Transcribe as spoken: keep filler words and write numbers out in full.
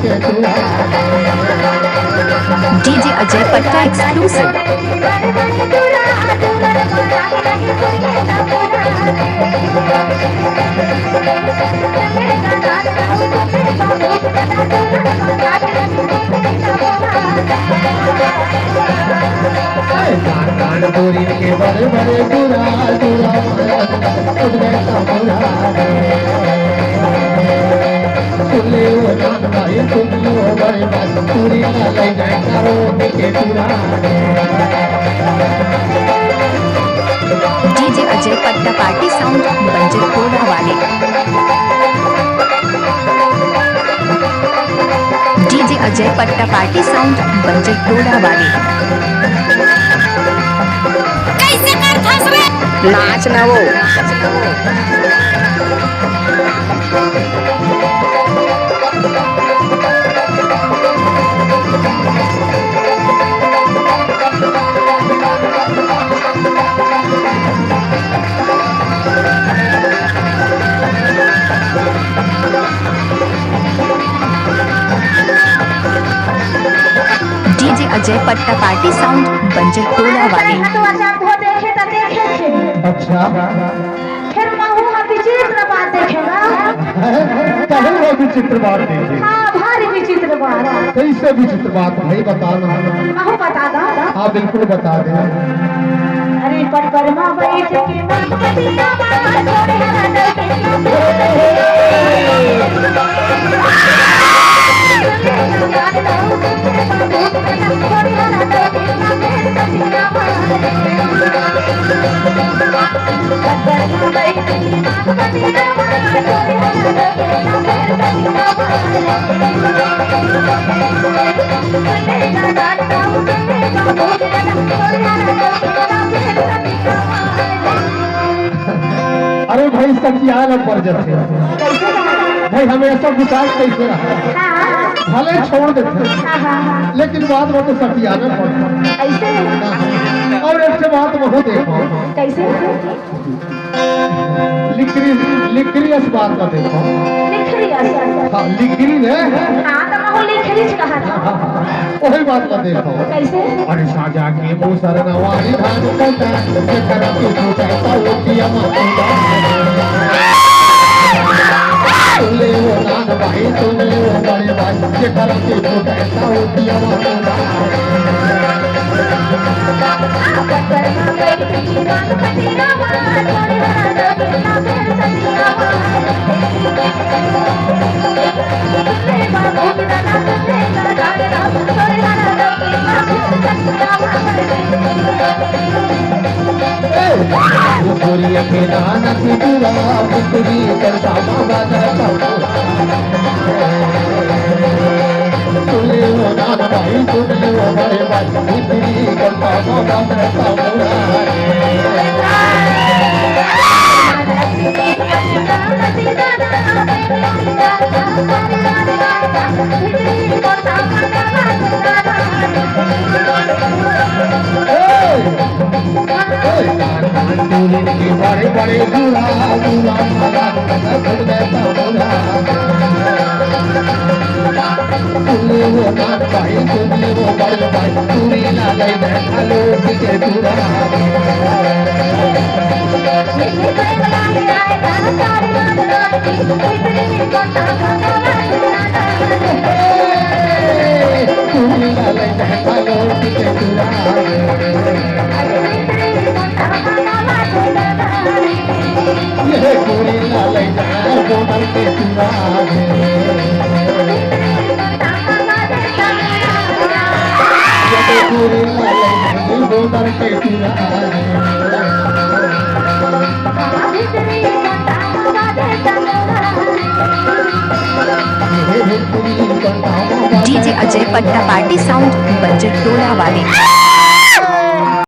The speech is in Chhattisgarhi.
DJ Ajay Patta exclusive। DJ Ajay Patta party sound बंजर टोला वाले। DJ Ajay Patta party sound बंजर टोला वाले। कैसे करथस रे? नाच ना वो। DJ Ajay Patta party sound बंजर टोला वाले। तो अच्छा धो देखे तो देखे थे। अच्छा। फिर महू हा विचित्र बात देखे ना। कहूँ वो विचित्र बात देखे। हाँ, भारी विचित्र बात। कैसे विचित्र बात भाई, बता ना। महू बता दा। हाँ, बिल्कुल बता दे। अरे पटपरमा बैठ के ना पतिया मार छोड़े हरा डर के। अरे भाई, सठियाए ल पर जथे। भाई, हमेशा गुस्सा कैसे रहा? हाँ। भले छोड़ देथे, हाँ, हाँ, हाँ। लेकिन बाद में तो सठियाए ल पर। ऐसे? हाँ। और एक ठे बात बहुत देखो। कैसे? लिकरी, लिकरी अस बात ला देखो। लिकरी अस। हाँ, लिकरी ने। हाँ, तो महू लिकरी च कहा था। हाँ, हाँ, हाँ। वही बात ला देखो। कैसे? अरे साजा के मुसर नवारी धान कटा, जेकरा तू पूछा ता वो पिया मा पूछा। सुन ले वो नान भाई, सुन ले वो बड़े भाई, जेकरा तू पूछा ता वो पिया मा पूछा। बड़े बड़े बूढ़ा बूढ़ा, सुन ले वो नान भाई, सुन ले वो बड़ भाई, पूरी ला ले बैठा लोग के पूरा। DJ Ajay Patta party sound बंजर टोला वाले।